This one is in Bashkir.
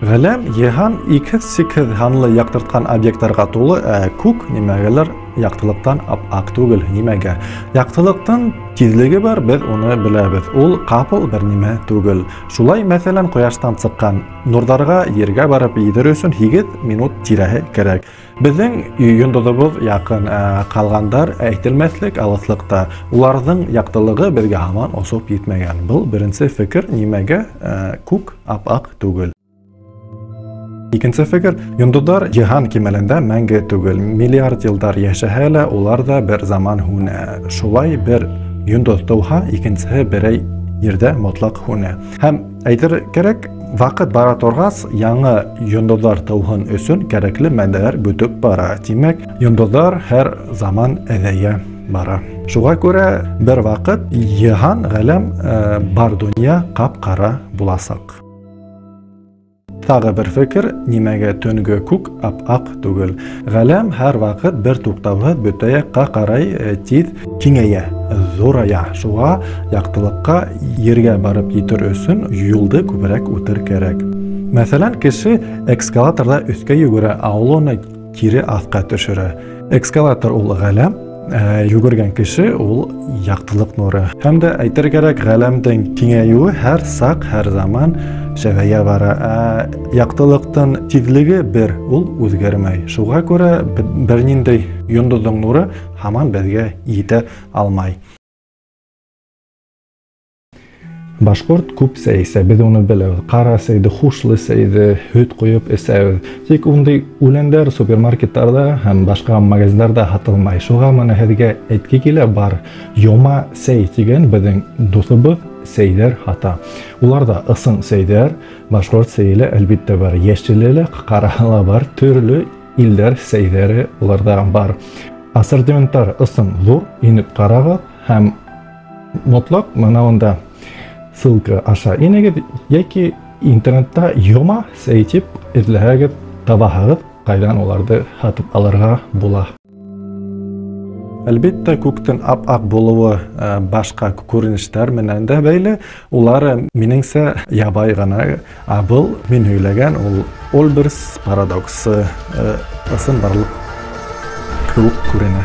Ғәләм, йыһан икһеҙ-сикһеҙ һанлы яҡтыртҡан объекттарға тулы, ә күк нимәгәлер яҡтылыҡтан ап-аҡ түгел. Нимәгә? Яҡтылыҡтың тиҙлеге бар, беҙ уны беләбеҙ. Ул ҡапыл бер нимә түгел. Шулай, мәҫәлән, ҡояштан сыҡҡан нурҙарға ергә барып етер өсөн 8 минут тирәһе кәрәк. Беҙҙең йондоҙобоҙ яҡын, ә ҡалғандар әйтелмәҫлек алыҫлыҡта. Уларҙың яҡтылығы беҙгә һаман осоп етмәгән. Был беренсе фекер, нимәгә күк ап-аҡ түгел. Икенсе фекер, йондоҙҙар йыһан кимәлендә мәңге түгел. Миллиард йылдар йәшәһә лә, улар ҙа бер заман һүнә. Шулай бер йондоҙ тыуһа, икенсеһе берәй ерҙә мотлаҡ һүнә. Һәм әйтер кәрәк, ваҡыт бара торғас, яңы йондоҙҙар тыуһын өсөн кәрәкле матдәләр бөтөп бара. Тимәк, йондоҙҙар һәр заман әҙәйә бара. Шуға күрә бер ваҡыт йыһан, ғәләм, бар донъя ҡап-ҡара буласаҡ. Тағы бер фекер, нимәгә төнгө күк ап-аҡ түгел. Ғәләм һәр ваҡыт бер туҡтауһыҙ бөтә яҡҡа ҡарай тиҙ киңәйә, ҙурая. Шуға яҡтылыҡҡа ергә барып етер өсөн юлды күберәк үтер кәрәк. Мәҫәлән, кеше эскалаторҙа өҫкә йүгерә, ә ул уны кире аҫҡа төшөрә. Эскалатор ул ғәләм, йүгергән кеше ул яҡтылыҡ нуры. Һәм дә әйтер кәрәк, ғәләмдең киңәйеүе һәр саҡ, һәр заман шәбәйә бара. Ә яҡтылыҡтың тиҙлеге бер, ул үҙгәрмәй. Шуға күрә бер ниндәй йондоҙҙоң нуры һаман беҙгә етә алмай. Башҡорт күп сәй эсә, беҙ уны беләбеҙ. Ҡара сәйҙе, хушлы сәйҙе, һөт ҡойоп эсәбеҙ. Тик ундай үләндәр супермаркеттарҙа һәм башҡа магазиндарҙа һатылмай. Шуға мына һеҙгә әйтке килә, бар Йома сәй тигән беҙҙең дуҫыбыҙ сәйҙәр һата. Уларҙа ысын сәйҙәр, башҡорт сәйе лә әлбиттә бар, йәшеле лә, ҡараһы ла бар, төрлө илдәр сәйҙәре уларҙа бар. Ассортименттар ысын ҙур, инеп ҡарағыҙ һәм мотлаҡ мына унда ссылка аша инегеҙ йәки интернетта Йома сәй тип эҙләһәгеҙ, табаһығыҙ, ҡайҙан уларҙы һатып алырға була. Әлбиттә, күктең ап-аҡ булыуы башҡа күренештәр менән дә бәйле. Улары минеңсә ябай ғына. Ә был мин һөйләгән ул Ольберс парадоксы ысын барлыҡ кеүек күренә.